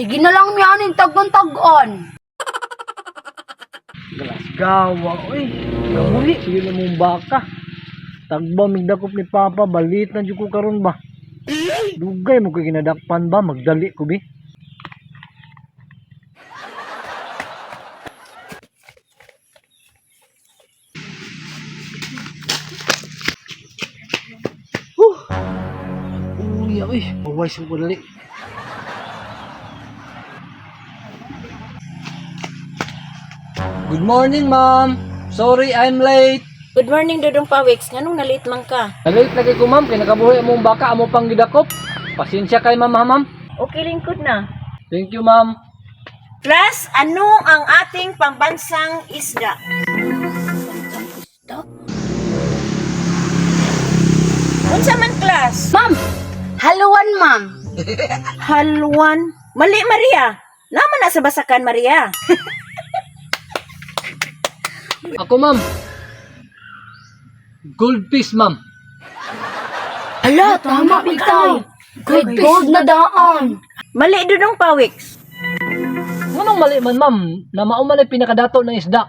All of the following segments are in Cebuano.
Sige na lang mi aning tagban-tag-on. Gawa, uy. Kabuhi, sige na mong baka. Tagba, migdakop ni Papa, balit na dyan ko karon ba. Dugay mo kay ginadakpan ba, magdali ko bi. Huh. Uy, uy, mawais ko dali. Good morning, ma'am. Sorry, I'm late. Good morning, Dudong Pawiks. Nganong nalit man ka? Nalate lagi ko, ma'am, kay nakabuhi among baka amo pang gidakop. Pasensya kay ma'am, ha, ma'am. Okay, lingkod na. Thank you, ma'am. Class, ano ang ating pambansang isda? Unsa man, class? Ma'am, haluan ma'am. Halwan. Mali, Maria. Naman na sa basakan, Maria. Ako, ma'am. Goldfish, ma'am. Hala, tama bitaw. Kay gold na daan. Mali, Dudong Pawiks. Nganong mali man, ma'am, na mao man ay pinakadato ng isda.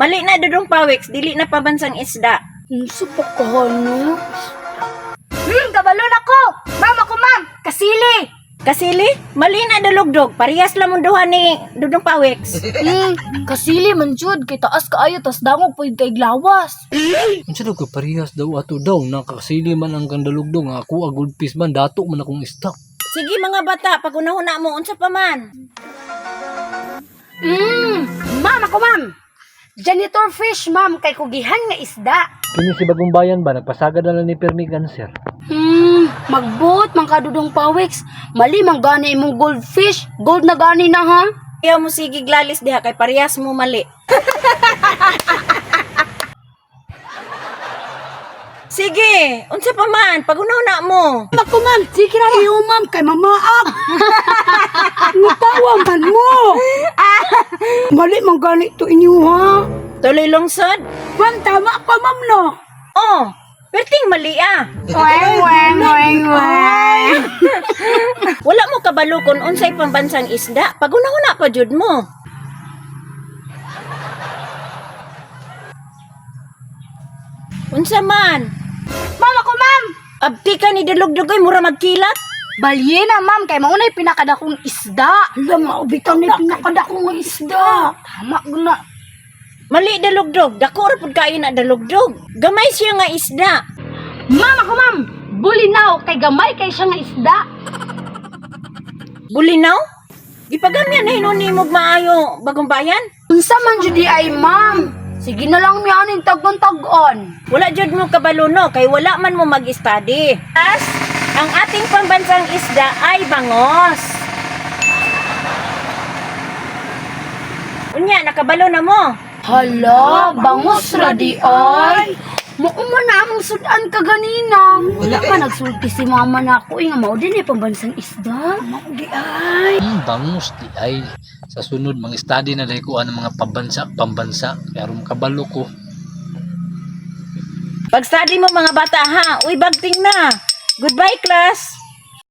Mali na, Dudong Pawiks. Dili na pambansang isda. Unsa pa ka no? Kabalon ako. Ma'am ako ma'am, kasili. Kasili? Mali na, Dalugdog. Parehas lang mong duha ni Dudong Pawiks. Kasili man jud kay taas kaayo tas dangog pud kay glawas. Unsa daw ka parehas daw ato daw nakasili man ang kandalugdong ako a goldfish man dato man akong isda. Sige, mga bata. Pag-unahuna mo, unsa pa man? Ma'am ako ma'am. Janitor fish ma'am kay kugihan nga isda. Kini si Bagong Bayan ba nagpasagad na lang ni Permi Cancer. Magbuot man ka Dudong Pawiks. Mali man gani imong goldfish. Gold na gani na ha. Ayaw mo sige glalis diha kay parehas mo mali. Sige, unsa pa man, pagunahuna mo. Ako ma'am, sige ra iyo ma'am kay mamaag. Natawa man mo. Mali man gani to inyo ha. Tuloy lungsod. Ma'am, tama ka ma'am no. Oh, perting mali ah. Weng weng weng weng. Wala mo kabalo kung unsay pambansang isda, pagunahuna pa jud mo. Unsa man? Ma'am ako ma'am. Abti ka ni Dalugdugoy mura magkilat. Balyena ma'am kay maunay pinakadakong isda. Hala mao bitaw ni pinakadakong isda. Tama guna. Mali Dalugdog, dako ra pud kayo na Dalugdog. Gamay siya nga isda. Ma'am ako ma'am. Bulinaw kay gamay kay siya nga isda. Bulinaw? Gipagamyan na hinuon nimo maayo bagong bayan. Unsa man jud di ay ma'am? Sige na lang mi aning tagban-tag-on. Wala jud mo kabalo no kay wala man mo mag-study. As ang ating pambansang isda ay bangos. Unya nakabalo na mo. Hala, bangos ra di ay. Mao man na among sudan ka ganina. Wala pa nagsulti si mama na ako eh, nga mao din eh pambansang isda. Mao di ay. Bangus di ay sa sunod mga study na dahil ko ang mga pambansa pambansa kay aron makabalo ko. Pag-study mo mga bata ha. Uy bagting na. Goodbye class.